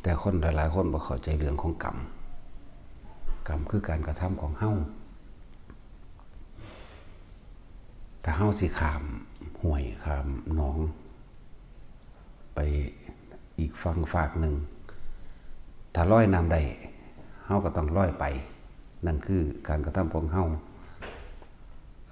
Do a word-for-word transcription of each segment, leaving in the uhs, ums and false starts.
แต่คนหลายๆคนบ่เข้าใจเรื่องของกรรม กรรมคือการกระทำของเฮา ถ้าเฮาสิข้ามห้วยข้ามหนอง ไปอีกฝั่งฟากหนึ่ง ถ้าลอยน้ำได้ เฮาก็ต้องลอยไป นั่นคือการกระทำของเฮา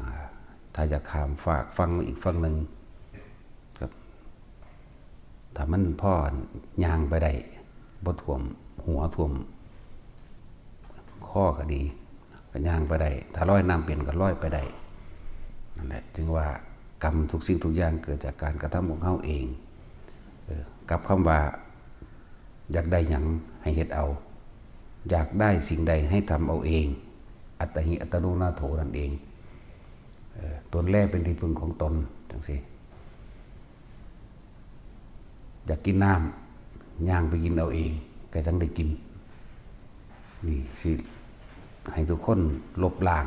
อ่า ถ้าอยากข้ามฟากฝั่งอีกฝั่งหนึ่ง ครับ ถ้ามันพอย่างไปได้ บ่ท่วมหัวท่วมคอก็ดี ก็ย่างไปได้ ถ้าลอยน้ำเป็นก็ลอยไปได้ นั่นแหละ จึงว่ากรรมทุกสิ่งทุกอย่างเกิดจากการกระทำของเฮาเอง เออ กับคำว่า อยากได้หยังให้เฮ็ดเอา อยากได้สิ่งใดให้ทำเอาเอง อัตตหิอัตโนนาโถนั่นเอง เออ ตนแลเป็นที่พึ่งของตน จังซี่ อยากกินน้ำ ย่างไปกินเอาเอง ก็จั่งได้กิน นี่สิให้ทุกคนลบล้าง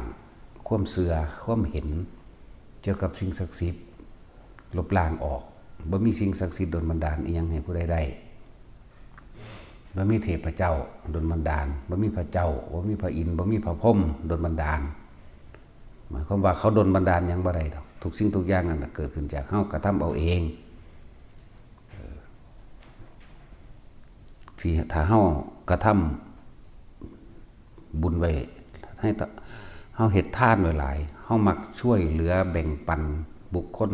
ความเชื่อ ความเห็น เกี่ยวกับสิ่งศักดิ์สิทธิ์ ลบล้างออก บ่มีสิ่งศักดิ์สิทธิ์ดลบันดาลอิหยังให้ผู้ใดได้ บ่มีเทพเจ้าดลบันดาล บ่มีพระเจ้า บ่มีพระอินทร์ บ่มีพระพรหมดลบันดาล หมายความว่าเขาดลบันดาลหยังบ่ได้ดอก ทุกสิ่งทุกอย่างนั่นน่ะเกิดขึ้นจากเฮากระทำเอาเอง เออ ที่ถ้าเฮากระทำบุญไว้ ให้ตะ เฮาเฮ็ดทานไว้หลาย เฮามักช่วยเหลือแบ่งปันบุคคล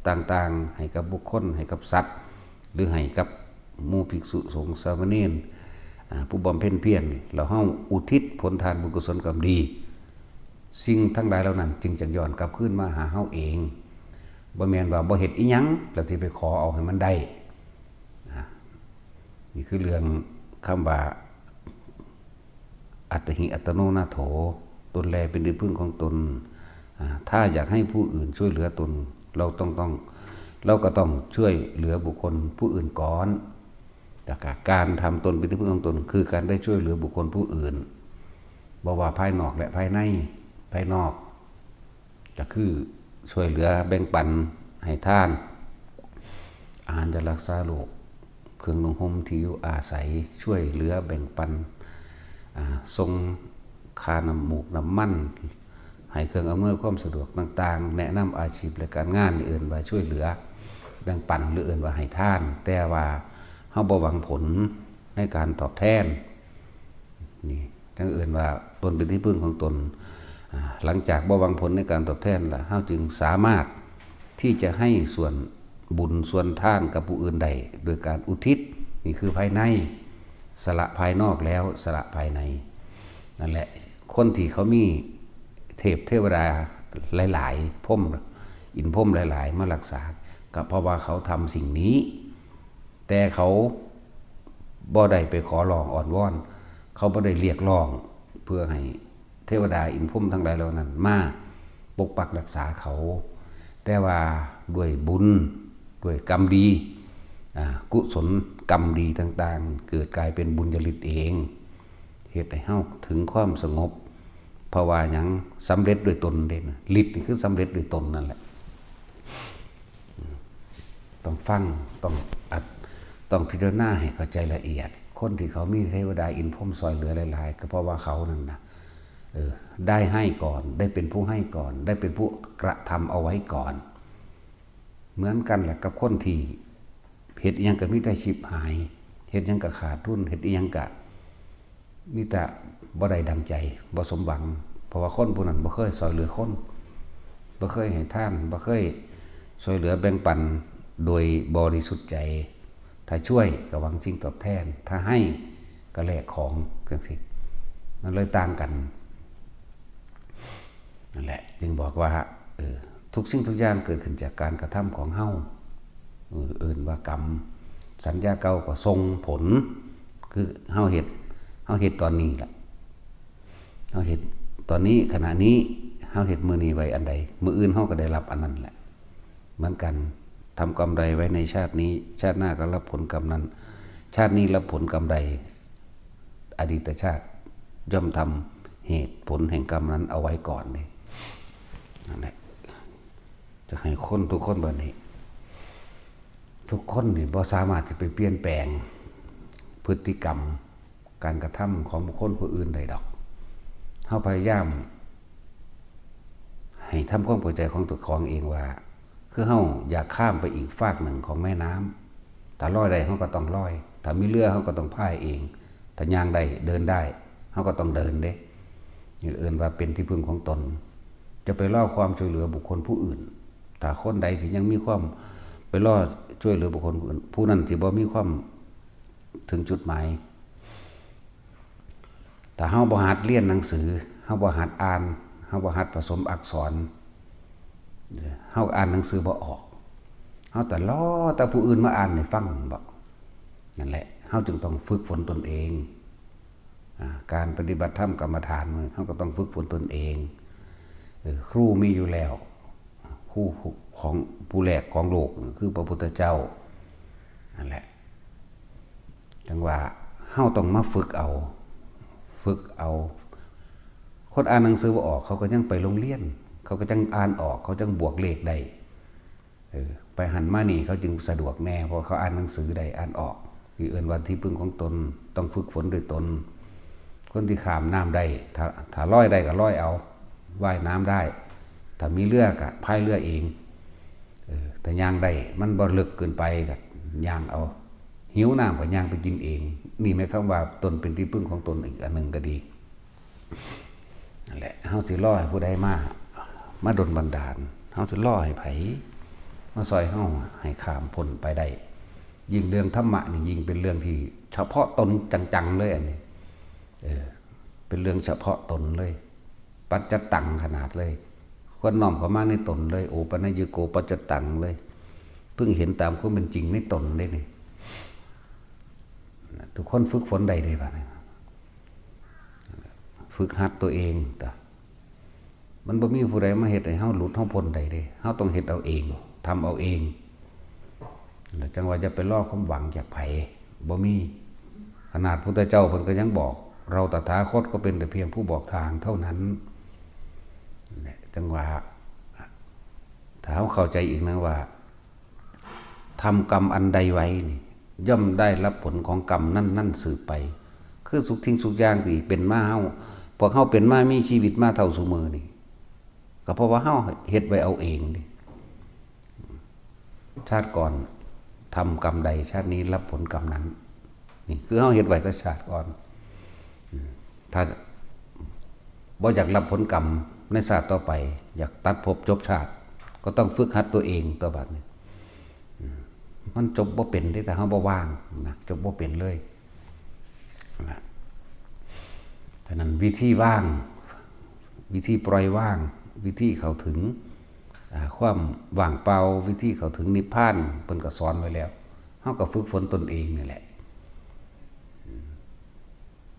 ต่างๆ ให้กับบุคคล ให้กับสัตว์ หรือให้กับหมู่ภิกษุสงฆ์สามเณร อ่า ผู้บำเพ็ญเพียร แล้วเฮาอุทิศผลทานบุญกุศลกรรมดี สิ่งทั้งหลายเหล่านั้นจึงจะย้อนกลับคืนมาหาเฮาเอง บ่แม่นว่าบ่เฮ็ดอิหยังแล้วสิไปขอเอาให้มันได้ อ่า นี่คือเรื่องคำว่า อัตตหิอัตโนนาโถ ตนแลเป็นที่พึ่งของตน อ่า ถ้าอยากให้ผู้อื่นช่วยเหลือตน เราต้อง ต้อง เราก็ต้องช่วยเหลือบุคคลผู้อื่นก่อน แล้วก็การทำตนเป็นที่พึ่งของตน คือการได้ช่วยเหลือบุคคลผู้อื่น บ่ว่าภายนอกและภายใน ภายนอก ก็คือช่วยเหลือแบ่งปันให้ทาน อาหารยารักษาโรค เครื่องนุ่งห่มที่อยู่อาศัย ช่วยเหลือแบ่งปัน อ่า ส่งค่าน้ำมูกน้ำมัน ให้เครื่องอำนวยความสะดวกต่างๆ แนะนำอาชีพและการงาน นี่เอิ้นว่าช่วยเหลือแบ่งปัน หรือเอิ้นว่าให้ทาน แต่ว่าเฮาบ่หวังผลในการตอบแทน นี่จั่งเอิ้นว่าตนเป็นที่พึ่งของตน อ่า หลังจากบ่หวังผลในการตอบแทนแล้ว เฮาจึงสามารถที่จะให้ส่วนบุญส่วนทานกับผู้อื่นได้ โดยการอุทิศ นี่คือภายใน สละภายนอกแล้ว สละภายใน นั่นแหละ คนที่เขามีเทพเทวดาหลายๆ พรหม อินทร์พรหมหลายๆ มารักษา ก็เพราะว่าเขาทำสิ่งนี้ แต่เขาบ่ได้ไปขอร้องอ้อนวอน เขาบ่ได้เรียกร้องเพื่อให้เทวดาอินทร์พรหมทั้งหลายเหล่านั้นมาปกปักรักษาเขา แต่ว่าด้วยบุญ ด้วยกรรมดี อ่า กุศลกรรมดีต่างๆ เกิดกลายเป็นบุญญาฤทธิ์เอง เฮ็ดให้เฮาถึงความสงบ เพราะว่าหยัง สำเร็จด้วยตนเด้นะ ฤทธิ์นี่คือสำเร็จด้วยตนนั่นแหละ ต้องฟัง ต้องอัด ต้องพิจารณาให้เข้าใจละเอียด คนที่เขามีเทวดาอินทร์พรหมซอยเหลือหลายๆ ก็เพราะว่าเขานั่นนะ เออ ได้ให้ก่อน ได้เป็นผู้ให้ก่อน ได้เป็นผู้กระทำเอาไว้ก่อน เหมือนกันแหละกับคนที่เฮ็ดอิหยังก็มีแต่ฉิบหาย เฮ็ดหยังก็ขาดทุน เฮ็ดอิหยังก็มีแต่บ่ได้ดังใจ บ่สมหวัง เพราะว่าคนผู้นั้นบ่เคยซอยเหลือคน บ่เคยให้ทาน บ่เคยซอยเหลือแบ่งปันโดยบริสุทธิ์ใจ ถ้าช่วยก็หวังสิ่งตอบแทน ถ้าให้ก็แลกของจั่งซี้ มันเลยต่างกัน นั่นแหละ จึงบอกว่า เออ ทุกสิ่งทุกอย่างเกิดขึ้นจากการกระทำของเฮา เออ เอิ้นว่ากรรม สัญญาเก่าก็ส่งผล คือเฮาเฮ็ด เฮาเฮ็ดตอนนี้แหละ เฮาเฮ็ดตอนนี้ ขณะนี้ เฮาเฮ็ดมื้อนี้ไว้อันใด มื้ออื่นเฮาก็ได้รับอันนั้นแหละ เหมือนกัน ทำกรรมใดไว้ในชาตินี้ ชาติหน้าก็รับผลกรรมนั้น ชาตินี้รับผลกรรมใด อดีตชาติย่อมทำเหตุผลแห่งกรรมนั้นเอาไว้ก่อนนี่ นั่นแหละ จะให้คนทุกคนบัดนี้ ทุกคนนี่บ่สามารถจะไปเปลี่ยนแปลง พฤติกรรม การกระทำของบุคคลผู้อื่นได้ดอก เฮาพยายาม ให้ทำความเข้าใจของตัวของเองว่า คือเฮาอยากข้ามไปอีกฟากหนึ่งของแม่น้ำ ถ้าลอยได้เฮาก็ต้องลอย ถ้ามีเรือเฮาก็ต้องพายเอง ถ้าย่างได้เดินได้ เฮาก็ต้องเดินเด้ นี่เอิ้นว่าเป็นที่พึ่งของตน จะไปรอความช่วยเหลือบุคคลผู้อื่น ถ้าคนใดที่ยังมีความไปรอช่วยเหลือบุคคลผู้อื่น ผู้นั้นสิบ่มีความถึงจุดหมาย ถ้าเฮาบ่หัดเรียนหนังสือ เฮาบ่หัดอ่าน เฮาบ่หัดผสมอักษร เฮาอ่านหนังสือบ่ออก เฮาแต่รอแต่ผู้อื่นมาอ่านให้ฟังบ่ นั่นแหละ เฮาจึงต้องฝึกฝนตนเอง อ่า การปฏิบัติธรรมกรรมฐานนี่ เฮาก็ต้องฝึกฝนตนเอง เออ ครูมีอยู่แล้ว ครูของผู้แรกของโลกนี่คือพระพุทธเจ้า นั่นแหละ จั่งว่าเฮาต้องมาฝึกเอา ฝึกเอา คนอ่านหนังสือบ่ออก เขาก็ยังไปโรงเรียน เขาก็จั่งอ่านออก เขาจั่งบวกเลขได้ เออ ไปหั้นมานี่ เขาจึงสะดวกแน่ เพราะเขาอ่านหนังสือได้ อ่านออก ที่เอิ้นว่าที่พึ่งของตน ต้องฝึกฝนด้วยตน คนที่ข้ามน้ำได้ ถ้า ถ้าลอยได้ก็ลอยเอา ว่ายน้ำได้ ถ้ามีเรือก็พายเรือเอง เออ ถ้าย่างได้ มันบ่ลึกเกินไปก็ย่างเอา หิวน้ำก็ย่างไปกินเอง นี่หมายความว่าตนเป็นที่พึ่งของตนอีกอันหนึ่งก็ดี นั่นแหละ เฮาสิรอให้ผู้ใดมา มาดลบันดาล เฮาสิรอให้ไผ มาซอยเฮาให้ข้ามพ้นไปได้ ยิ่งเรื่องธรรมะนี่ยิ่งเป็นเรื่องที่เฉพาะตนจังๆเลยอันนี้ เออ เป็นเรื่องเฉพาะตนเลย ปัจจตังขนาดเลย ควรน้อมเข้ามาในตนเลย โอปัญญิโกปัจจตังเลย เพิ่งเห็นตามความเป็นจริงในตนเลยนี่ ทุกคนฝึกฝนได้เด้บัดนี้ ฝึกหัดตัวเองจ้ะ มันบ่มีผู้ใดมาเฮ็ดให้เฮาหลุดเฮาพ้นได้เด้ เฮาต้องเฮ็ดเอาเอง ทำเอาเอง แล้วจั่งว่าอย่าไปรอความหวังจากไผ บ่มี ขนาดพุทธเจ้าเพิ่นก็ยังบอก เราตถาคตก็เป็นแต่เพียงผู้บอกทางเท่านั้น เนี่ย จั่งว่า ถ้าเฮาเข้าใจอีกนะว่า ทำกรรมอันใดไว้นี่ ย่อมได้รับผลของกรรมนั้นๆสืบไป คือทุกสิ่งทุกอย่างที่เป็นมาเฮา พวกเฮาเป็นมามีชีวิตมาเท่าซุมื้อนี่ ก็เพราะว่าเฮาเฮ็ดไว้เอาเองนี่ ชาติก่อนทำกรรมใด ชาตินี้รับผลกรรมนั้น นี่คือเฮาเฮ็ดไว้แต่ชาติก่อน อืม ถ้าบ่อยากรับผลกรรมในชาติต่อไป อยากตัดภพจบชาติ ก็ต้องฝึกหัดตัวเองตัวบัดนี้ อืม มันจบบ่เป็นเด้ ถ้าเฮาบ่วางนะ จบบ่เป็นเลย นะ ฉะนั้นวิธีวาง วิธีปล่อยวาง วิธีเข้าถึง อ่า ความว่างเปล่า วิธีเข้าถึงนิพพาน เพิ่นก็สอนไว้แล้ว เฮาก็ฝึกฝนตนเองนี่แหละ อืม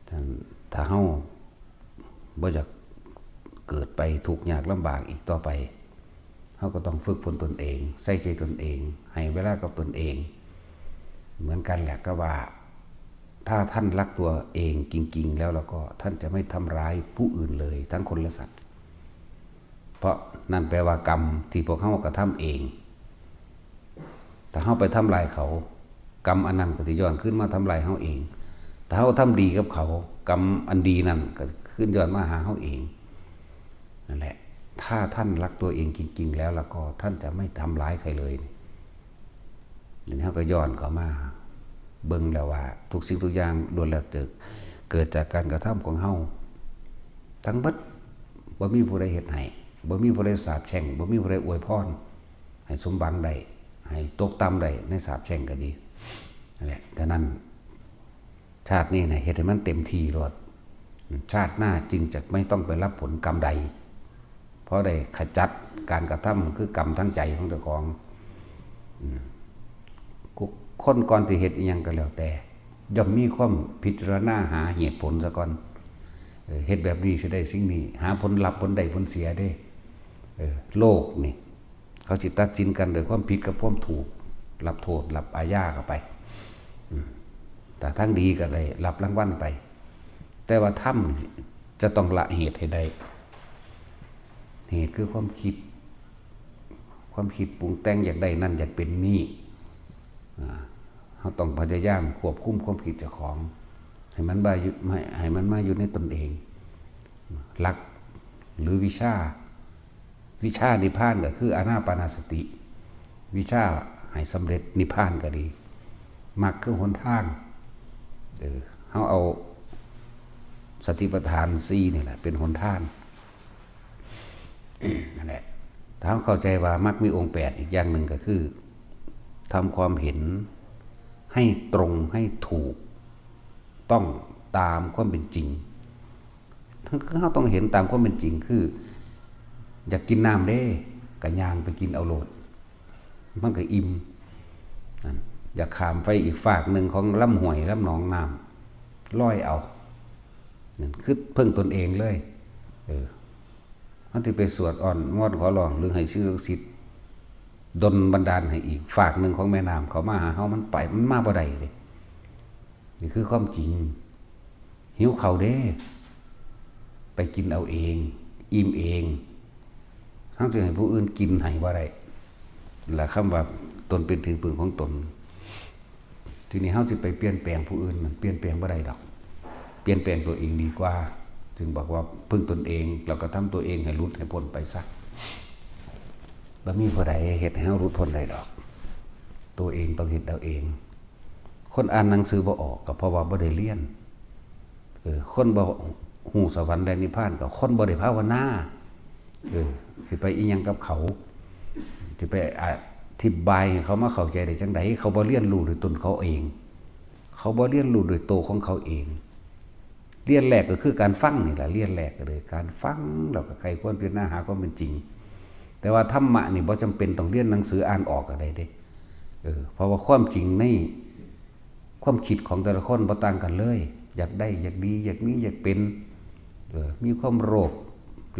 ถ้า ถ้าเฮาบ่อยากเกิดไปทุกข์ยากลำบากอีกต่อไป เฮาก็ต้องฝึกฝนตนเอง ใส่ใจตนเอง ให้เวลากับตนเอง เหมือนกันแหละก็ว่า ถ้าท่านรักตัวเองจริงๆแล้ว แล้วก็ท่านจะไม่ทำร้ายผู้อื่นเลย ทั้งคนและสัตว์ เพราะนั่นแปลว่ากรรมที่พวกเฮากระทำเอง ถ้าเฮาไปทำลายเขา กรรมอันนั้นก็สิย้อนคืนมาทำลายเฮาเอง ถ้าเฮาทำดีกับเขา กรรมอันดีนั่นก็คืนย้อนมาหาเฮาเอง นั่นแหละ ถ้าท่านรักตัวเองจริงๆแล้ว แล้วก็ท่านจะไม่ทำร้ายใครเลย นี่เฮาก็ย้อนเข้ามาเบิ่งแล้วว่า ทุกสิ่งทุกอย่างล้วนแล้วแต่เกิดจากการกระทำของเฮาทั้งเบิด บ่มีผู้ใดเฮ็ดให้ บ่มีผู้ใดสาปแช่ง บ่มีผู้ใดอวยพร ให้สมหวังได้ ให้ตกต่ำได้ในสาปแช่งก็ดี นั่นแหละ ฉะนั้น ชาตินี้นะ เฮ็ดให้มันเต็มที่โลด ชาติหน้าจึงจะไม่ต้องไปรับผลกรรมใด เพราะได้ขจัดการกระทำคือกรรมทางใจของเจ้าของ อืม คนก่อนที่เฮ็ดอิหยังก็แล้วแต่ ย่อมมีความพิจารณาหาเหตุผลซะก่อน เออ เฮ็ดแบบนี้สิได้สิ่งนี้ หาผลลัพธ์ผลได้ผลเสียเด้ เออ โลกนี่ เขาสิตัดสินกันโดยความผิดกับความถูก รับโทษ รับอาญาเข้าไป อืม แต่ทางดีก็ได้รับรางวัลไป แต่ว่าธรรมจะต้องละเหตุให้ได้ เหตุคือความคิด ความคิดปรุงแต่งอยากได้นั่นอยากเป็นนี่ อ่า เราต้องพยายามควบคุมความคิดเจ้าของ ให้มันมาอยู่ ให้ ให้มันมาอยู่ในตนเอง หลักหรือวิชา วิชานิพพานก็คืออานาปานสติ วิชาให้สำเร็จนิพพานก็ดี มรรคคือหนทาง เออ เราเอาสติปัฏฐานสี่นี่แหละเป็นหนทาง นั่นแหละ ถ้าเราเข้าใจว่ามรรคมีองค์แปด อีกอย่างหนึ่งก็คือทำความเห็นให้ตรงให้ถูกต้องตามความเป็นจริง คือเราต้องเห็นตามความเป็นจริง คือ อยากกินน้ำเด้ ก็ย่างไปกินเอาโลด มันก็อิ่ม นั่น อยากข้ามไปอีกฟากหนึ่งของลำห้วยลำหนองน้ำ ลอยเอา นั่นคือเพิ่งตนเองเลย เออ มันสิไปสวดอ้อนวอนขอร้อง หรือให้สิ่งศักดิ์สิทธิ์ดลบันดาลให้อีกฟากหนึ่งของแม่น้ำเข้ามาหาเรา มันไป มันมาบ่ได้เด้ นี่คือความจริง หิวข้าวเด้ ไปกินเอาเอง อิ่มเอง เราสิให้ผู้อื่นกินให้บ่ได้ และคำว่าตนเป็นที่พึ่งของตน ทีนี้เราสิไปเปลี่ยนแปลงผู้อื่น มันเปลี่ยนแปลงบ่ได้ดอก เปลี่ยนแปลงตัวเองดีกว่า จึงบอกว่าพึ่งตนเอง แล้วก็ทำตัวเองให้หลุดให้พ้นไปซะ บ่มีผู้ใดเฮ็ดให้เราหลุดพ้นได้ดอก ตัวเองต้องเฮ็ดเอาเอง คนอ่านหนังสือบ่ออกก็เพราะว่าบ่ได้เรียน เออ คนบ่ฮู้สวรรค์และนิพพานก็คนบ่ได้ภาวนา เออ สิไปอีหยังกับเขา สิไปอธิบายให้เขามาเข้าใจได้จั่งใด เขาบ่เรียนรู้ด้วยตนเขาเอง เขาบ่เรียนรู้ด้วยตัวของเขาเอง เรียนแรกก็คือการฟังนี่แหละ เรียนแรกก็เลยการฟัง แล้วก็ใคร่ครวญพิจารณาหาความเป็นจริง แต่ว่าธรรมะนี่บ่จำเป็นต้องเรียนหนังสืออ่านออกก็ได้เด้ เออ เพราะว่าความจริงในความคิดของแต่ละคนบ่ต่างกันเลย อยากได้ อยากดี อยากมี อยากเป็น เออ มีความโลภ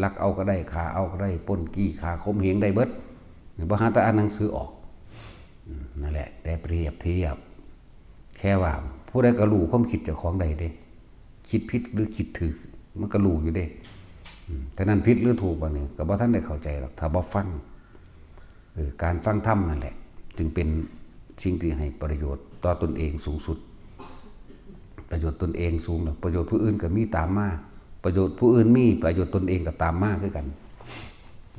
ลักเอาก็ได้ ฆ่าเอาก็ได้ ปล้นจี้ฆ่าข่มเหงได้เบิด นี่บ่หาแต่อ่านหนังสือออก อืม นั่นแหละ แต่เปรียบเทียบ แค่ว่าผู้ใดก็รู้ความคิดเจ้าของได้เด้ คิดผิดหรือคิดถูก มันก็รู้อยู่เด้ อืม แต่นั้นผิดหรือถูกบัดนี้ ก็บ่ทันได้เข้าใจหรอก ถ้าบ่ฟัง เออ การฟังธรรมนั่นแหละ จึงเป็นสิ่งที่ให้ประโยชน์ต่อตนเองสูงสุด ประโยชน์ตนเองสูงแล้ว ประโยชน์ผู้อื่นก็มีตามมา ประโยชน์ผู้อื่นมี ประโยชน์ตนเองก็ตามมาคือกัน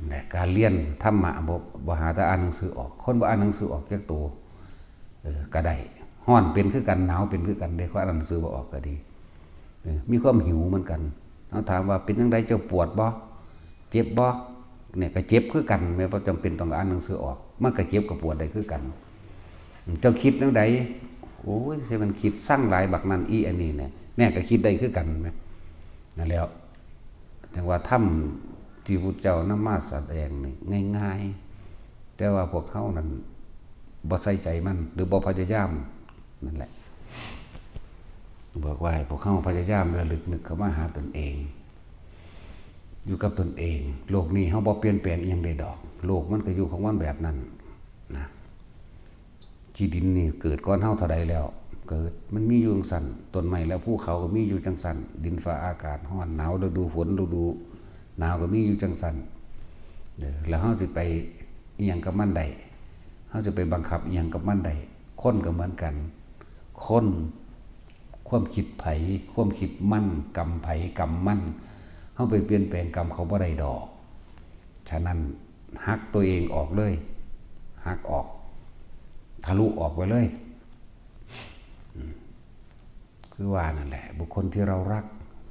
และการเรียนธรรมะ บ่ บ่หาแต่อ่านหนังสือออก คนบ่อ่านหนังสือออกจักตัว เออ ก็ได้ ร้อนเป็นคือกัน หนาวเป็นคือกันเด้ คนอ่านหนังสือบ่ออกก็ดี เออ มีความหิวเหมือนกัน เราถามว่า เป็นจั่งใดเจ้าปวดบ่ เจ็บบ่ เนี่ยก็เจ็บคือกัน แม่นบ่จำเป็นต้องอ่านหนังสือออก มันก็เจ็บก็ปวดได้คือกัน เจ้าคิดแนวใด โอ้ย ใช่มันคิดซังหลายบักนั่นอีอันนี้เนี่ย แม่ก็คิดได้คือกันแม่น นั่นแหล้ว จั่งว่าธรรมที่พุทธเจ้านำมาแสดงนี่ง่ายๆ แต่ว่าพวกเฮานั่นบ่ใส่ใจมัน หรือบ่พยายาม นั่นแหละ บอกว่าให้พวกเฮาพยายามระลึกนึกเข้ามาหาตนเอง อยู่กับตนเอง โลกนี้เฮาบ่เปลี่ยนแปลงอิหยังได้ดอก โลกมันก็อยู่ของมันแบบนั้นนะ ที่ดินนี่เกิดก่อนเฮาเท่าใดแล้ว เกิด มันมีอยู่จั่งซั้น ต้นไม้และภูเขาก็มีอยู่จั่งซั้น ดินฟ้าอากาศ ร้อนหนาว ฤดูฝน ฤดูหนาวก็มีอยู่จั่งซั้น เออ แล้วเฮาสิไปอิหยังกับมันได้ เฮาสิไปบังคับอิหยังกับมันได้ คนก็เหมือนกัน คน ความคิดไผ ความคิดมัน กรรมไผ กรรมมัน เฮาไปเปลี่ยนแปลงกรรมเขาบ่ได้ดอก ฉะนั้นหักตัวเองออกเลย หักออก ทะลุออกไปเลย อืม คือว่านั่นแหละ บุคคลที่เรารัก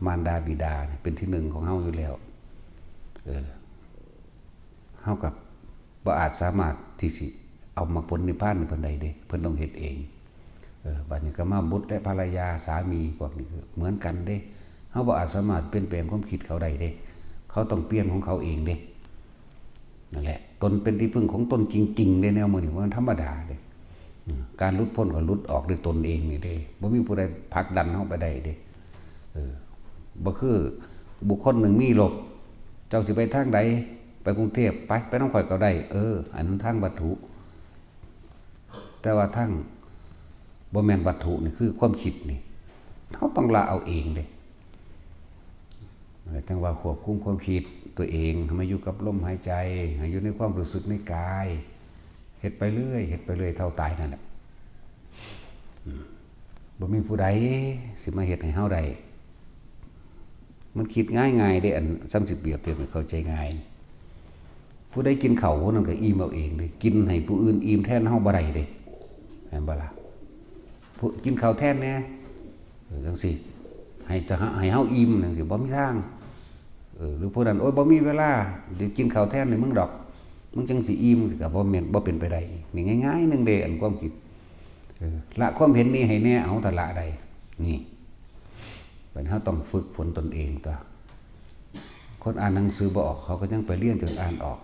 มารดาบิดาเนี่ยเป็นที่หนึ่งของเฮาอยู่แล้ว เออ เฮากับบ่อาจสามารถที่สิเอามรรคผลนิพพานให้เพิ่นได้เด้ เพิ่นต้องเฮ็ดเอง เออ บัดนี้ก็มาบุตรและภรรยา สามี พวกนี้ก็เหมือนกันเด้ เฮาบ่อาจสามารถเปลี่ยนแปลงความคิดเขาได้เด้ เขาต้องเปลี่ยนของเขาเองเด้ นั่นแหละ ตนเป็นที่พึ่งของตนจริงๆเด้ แนวมื้อนี้บ่แม่นธรรมดาเด้ อืม การหลุดพ้นก็หลุดออกด้วยตนเองนี่เด้ บ่มีผู้ใดผลักดันเฮาไปได้เด้ เออ บ่คือบุคคลหนึ่งมีรถ เจ้าสิไปทางใด ไปกรุงเทพฯ ไป ไปนำข้อยก็ได้ เออ อันนั้นทางวัตถุ แต่ว่าทางบ่แม่นวัตถุนี่คือความคิดนี่ เฮาต้องละเอาเองเด้ จั่งว่าควบคุมความคิดตัวเอง ให้มาอยู่กับลมหายใจ ให้อยู่ในความรู้สึกในกาย เฮ็ดไปเรื่อย เฮ็ดไปเรื่อย เท่าตายนั่นแหละ บ่มีผู้ใดสิมาเฮ็ดให้เฮาได้ มันคิดง่ายๆเด้ อันซ้ำสิเปรียบเทียบให้เข้าใจง่าย ผู้ใดกินข้าวผู้นั้นก็อิ่มเอาเองเด้ กินให้ผู้อื่นอิ่มแทนเฮาบ่ได้เด้ แม่นบ่ล่ะ ผู้กินข้าวแทนแหน่ เออ จังซี่ ให้จะ ให้เฮาอิ่มจังซี่ บ่มีทาง เออ หรือผู้นั้น โอ้ย บ่มีเวลา สิกินข้าวแทนให้มึงดอก มึงจังสิอิ่ม ก็บ่แม่น บ่เป็นไปได้ นี่ง่ายๆหนึ่งเด้ อันความคิด เออ ละความเห็นนี้ให้แหน่ เอา ถ้าละได้ นี่ บัดนี้เฮาต้องฝึกฝนตนเองตั๊ว คนอ่านหนังสือบ่ออก เขาก็ยังไปเรียนจนอ่านออก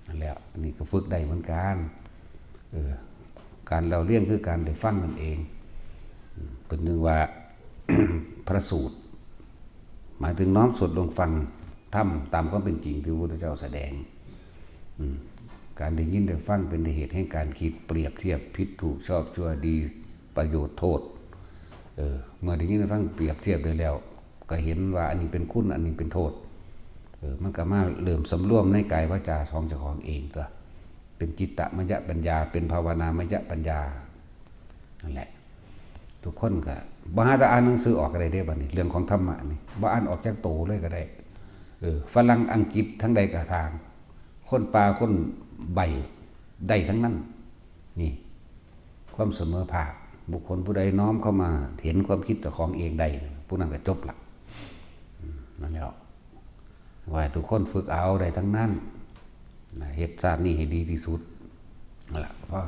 นั่นแหละ อันนี้ก็ฝึกได้เหมือนกัน เออ การเล่าเรียนคือการได้ฟังนั่นเอง อืม เพิ่นจึงว่า พระสูตร หมายถึงน้อมสวดลงฟังธรรมตามความเป็นจริงที่พระพุทธเจ้าแสดง อืม การได้ยินได้ฟังเป็นเหตุแห่งการคิด เปรียบเทียบผิดถูกชอบชั่วดี ประโยชน์โทษ เออ เมื่อได้ยินได้ฟังเปรียบเทียบได้แล้ว ก็เห็นว่าอันนี้เป็นคุณ อันนี้เป็นโทษ เออ มันก็มาเริ่มสำรวมในกายวาจาของเจ้าของเองตั๊ว เป็นจิตตมยปัญญา เป็นภาวนามยปัญญา นั่นแหละ ทุกคนก็บ่หาแต่อ่านหนังสือออกก็ได้เด้ บัดนี้ เรื่องของธรรมะนี่ บ่อ่านออกจักโตเลยก็ได้ เออ ฝรั่งอังกฤษทั้งใดก็ตาม คนป่าคนใบ้ได้ทั้งนั้น นี่ ความเสมอภาค บุคคลผู้ใดน้อมเข้ามาเห็นความคิดเจ้าของเองได้ ผู้นั้นก็จบละ อืม นั่นแหละ ว่าให้ทุกคนฝึกเอาได้ทั้งนั้น นะ เฮ็ดชาตินี้ให้ดีที่สุด นั่นล่ะ พอ